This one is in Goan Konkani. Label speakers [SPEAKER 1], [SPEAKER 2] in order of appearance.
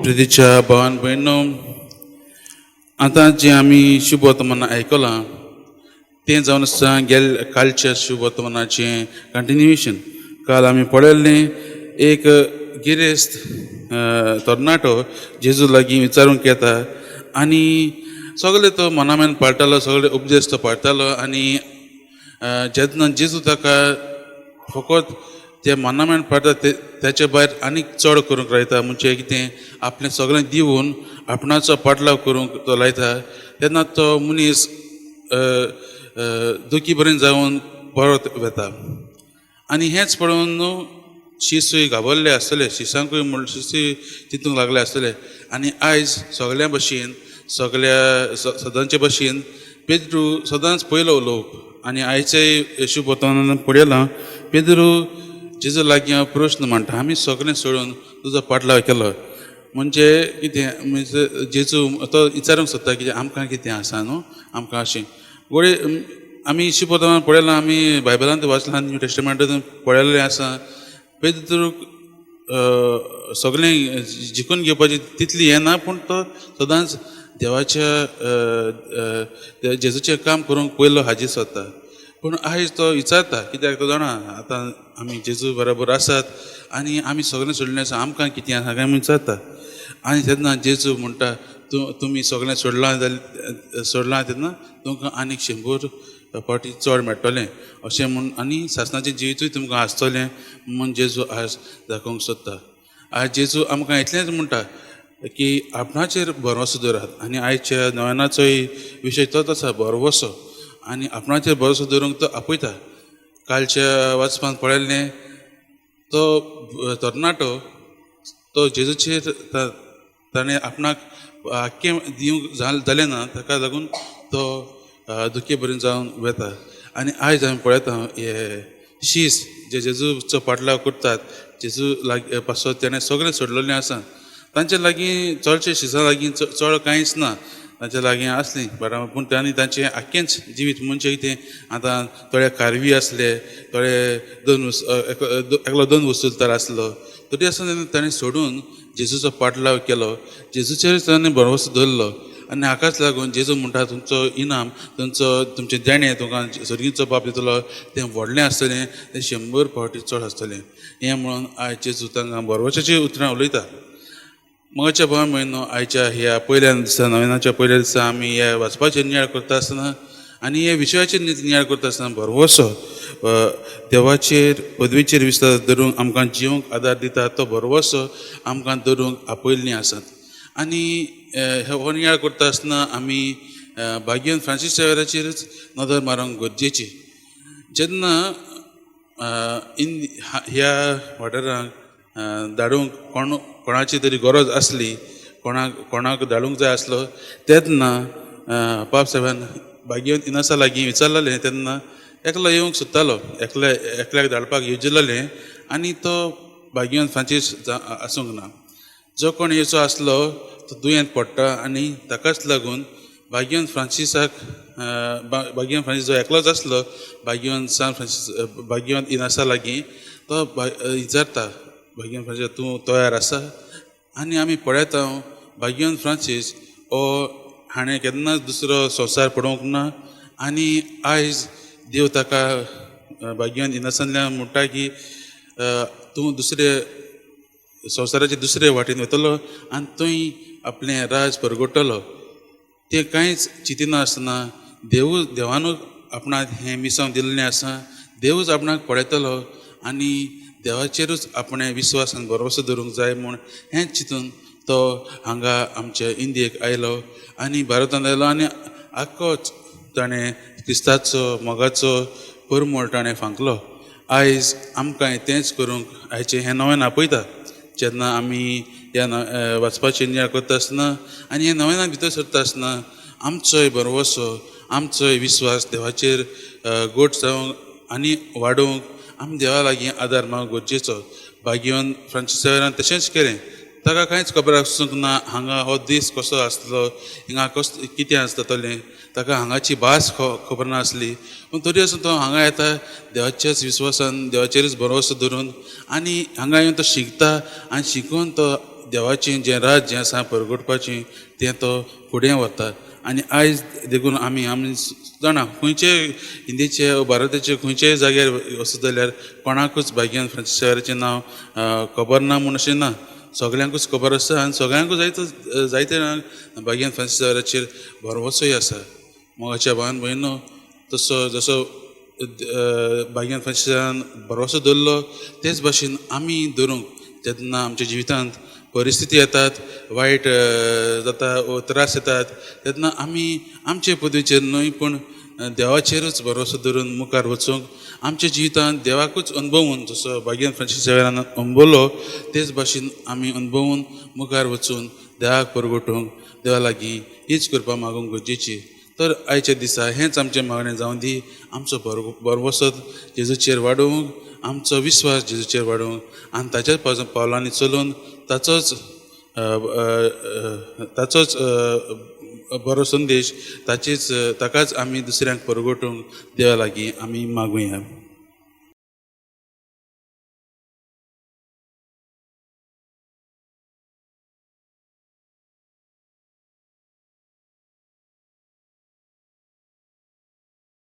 [SPEAKER 1] प्रितीच्या भावान भयणो, आतां जें आमी शुभवर्तमान आयकलां तें जावन आसा गेल कालच्या शुभवर्तमानाचें कंटिन्युएशन. काल आमी पळयल्लें एक गिरेस्त तरणाटो जेजू लागीं विचारूंक येता आनी सगळे तो मनामेन पाळटालो, सगळे उपदेश तो पाळटालो आनी जेन्ना जेजू ताका फकत ते मनामेन पाळटा ते तेचे भायर आनीक चड करूंक लायता, म्हणजे कितें आपलें सगळें दिवन आपणाचो पाटलाव करूंक तो लायता, तेन्ना तो मनीस दुखी बरें जावन परत वता. आनी हेंच पळोवन न्हू शिसूय घाबरले आसतले, शिसांकूय म्हण शिसूय चिंतूंक लागले आसतले. आनी आयज सगळ्यां भशेन सगळ्या सदांचे भशेन पेद्रू सदांच पयलो उलोवप आनी आयचेय शुभवर्तमानान पळयलां पेद्रू जेजू लागीं हांव प्रश्न मांडटा, आमी सगळें सोडून तुजो पाटलाव केलो म्हणजे कितें? म्हणजे जेजू तो विचारूंक सोदता कितें आमकां कितें आसा न्हू आमकां अशें गोडे. आमी शुभवर्तमान पळयलां, आमी बायबलांत वाचलां, न्यू टेस्टमेंटांत पळयल्लें आसा. पेद्रूक सगळें जिखून घेवपाची तितली हें ना, पूण तो सदांच देवाच्या जेजूचें काम करूंक पयलो हाजीर सोदता. पूण आयज तो विचारता कित्याक तो जाणा आतां आमी जेजू बरोबर आसात आनी आमी सगळें सोडलें आसा, आमकां कितें आसा काय म्हूण विचारता. आनी तेन्ना जेजू म्हणटा तूं तुमी सगळें सोडलां जाल्यार सोडलां तेन्ना तुमकां आनीक 100 फावटी चड मेळटलें अशें म्हूण आनी सासणाचें जिवितूय तुमकां आसतलें म्हूण जेजू आयज दाखोवंक सोदता. आयज जेजू आमकां इतलेंच म्हणटा की आपणाचेर भरवंसो दवरात आनी आयच्या नव्यानाचोय विशय तोच आसा, भरवंसो. आनी आपणाचेर भरवंसो दवरूंक तो आपयता. कालच्या वाचपान पळयल्लें तो तरणाटो तो जेजूचेर ताणें आपणाक आख्खें दिवंक जालें ना, ताका लागून तो दुखी बरें जावन वता. आनी आयज आमी पळयता हे शीस जे जेजूचो पाटलाव करतात, जेजू लागीं पासत तेणें सगळें सोडलेलें आसा. तांचे लागीं चडशे शिसां लागीं चड कांयच ना, तांचे लागीं आसलीं बराबर, पूण तांणी तांचें आख्खेंच जिवीत म्हणजे कितें आतां थोडे कारवी आसले, थोडे दोन एकलो दोन वसुलदार आसलो, तरी आसतना ताणें सोडून जेजूचो पाटलाव केलो, जेजूचेर ताणें भरवंसो दवरलो. आनी हाकाच लागून जेजू म्हणटा तुमचो इनाम, तुमचो तुमचें देणें तुमकां सर्गीचो बाप दितलो तें व्हडलें आसतलें, तें 100 फावटी चड आसतलें. हें म्हणून आयज जेजू तांकां भरवंशाचीं उतरां उलयता. मगाच्या भाव म्हयनो आयच्या ह्या पयल्या दिसा नव्यानाच्या पयल्या दिसा आमी ह्या वाचपाचेर नियाळ करता आसतना आनी ह्या विशयाचेर नियाळ करता आसतना भरवंसो देवाचेर पदवीचेर विस्वास धरूंक आमकां जिवंक आदार दिता तो भरवंसो आमकां धरूंक आपयल्लीं आसात. आनी हो नियाळ करता आसतना आमी भाग्यन फ्रांसीस सेवेराचेरच नदर मारूंक गरजेची. जेन्ना ह्या वाठारांक धाडूंक कोणाची तरी गरज आसली, कोणाक धाडूंक जाय आसलो, तेन्ना पाप साहेबान भाग्यवंत इनासा लागीं विचारलेलें. तेन्ना एकलो येवंक सोदतालो, एकल्याक धाडपाक येवजिल्लें आनी तो भाग्यवंत फ्रांसीस आसूंक ना. जो कोण येवचो आसलो तो दुयेंत पडटा आनी ताकाच लागून भाग्यवंत फ्रांसीसाक भाग्यवंत फ्रांसीस जो एकलोच आसलो भाग्यवंत सान फ्रांसीस भाग्यवंत इनासा लागीं तो विचारता भाग्यवंत फ्रांसीस तूं तयार आसा? आनी आमी पळयता भाग्यवंत फ्रांसीस हो हाणें केन्नाच दुसरो संवसार पळोवंक ना आनी आयज देव ताका भाग्यवंत इनासांतल्यान म्हणटा की तूं दुसरे संवसाराचे दुसरे वाटेन वतलो आनी थंय आपलें राज परगटतलो. तें कांयच चिंतिना आसतना देवानूच आपणाक हें मिसांव दिल्लें आसा, देवूच आपणाक पळयतलो आनी देवाचेरूच आपणें विस्वास आनी भरवंसो दवरूंक जाय म्हूण हें चिंतून तो हांगा आमच्या इंडियेक आयलो आनी भारतांत आयलो आनी आख्खोच ताणें क्रिस्ताचो मोगाचो परमळ ताणें फांकलो. आयज आमकां तेंच करूंक आयचें हें नवें आपयता. जेन्ना आमी ह्या वाचपाचेर नियाळ करता आसतना आनी ह्या नव्यान भितर सरता आसतना आमचोय भरवंसो, आमचोय विस्वास देवाचेर गोट जावंक आनी वाडोवंक आमी देवा लागीं आदार मागूंक गरजेचो. भाग्यवंत फ्रांसीस सेवेरान तशेंच केलें. ताका कांयच खबर आसूंक ना हांगा हो दीस कसो आसलो, हिंगा कस कितें आसतलें, ताका हांगाची भास खबर नासली, पूण तरी आसून तो हांगा येता देवाच्याच विस्वासान, देवाचेरूच भरवंसो धरून आनी हांगा येवन तो शिकता आनी शिकून तो देवाचें जें राज्य जें आसा परगटपाचें तें तो फुडें व्हरता. आनी आयज देखून आमी आमी जाणा खंयचे इंडियेचे भारताचे खंयचेय जाग्यार वचत जाल्यार कोणाकूच भाग्यान फ्रांसीस शावेराचें नांव खबर ना म्हूण अशें ना, सगल्यांकूच खबर आसा आनी सगळ्यांकूच जायते जायते जाणांक भाग्यान फ्रांसीस शावेराचेर भरवंसोय आसा. मोगाच्या भावान भयणो, तसो जसो भाग्यान फ्रांसीसान भरवंसो दवरलो तेच भाशेन आमी धरूंक जेन्ना आमच्या जिवितांत परिस्थिती येतात, वायट जाता वो त्रास येतात तेन्ना आमी आमचे पदवीचेर न्हय पूण देवाचेरूच भरवंसो धरून मुखार वचूंक आमच्या जिवितांत देवाकूच अणभवून जसो भाग्यान फ्रांसीस शावेरान अणभवलो तेच भाशेन आमी अणभवून मुखार वचून देवाक परगटूंक देवा लागीं हीच करपा मागूंक गरजेची. तर आयच्या दिसा हेंच आमचें मागणें जावं दी, आमचो भरवंसो जेजूचेर वाडोवंक, आमचो विस्वास जेजूचेर वाडोवंक आनी ताच्याच पावलांनी चलून ताचोच ताचोच बरो संदेश ताचेच ताकाच आमी दुसऱ्यांक परगटूंक देवा लागीं आमी मागुया.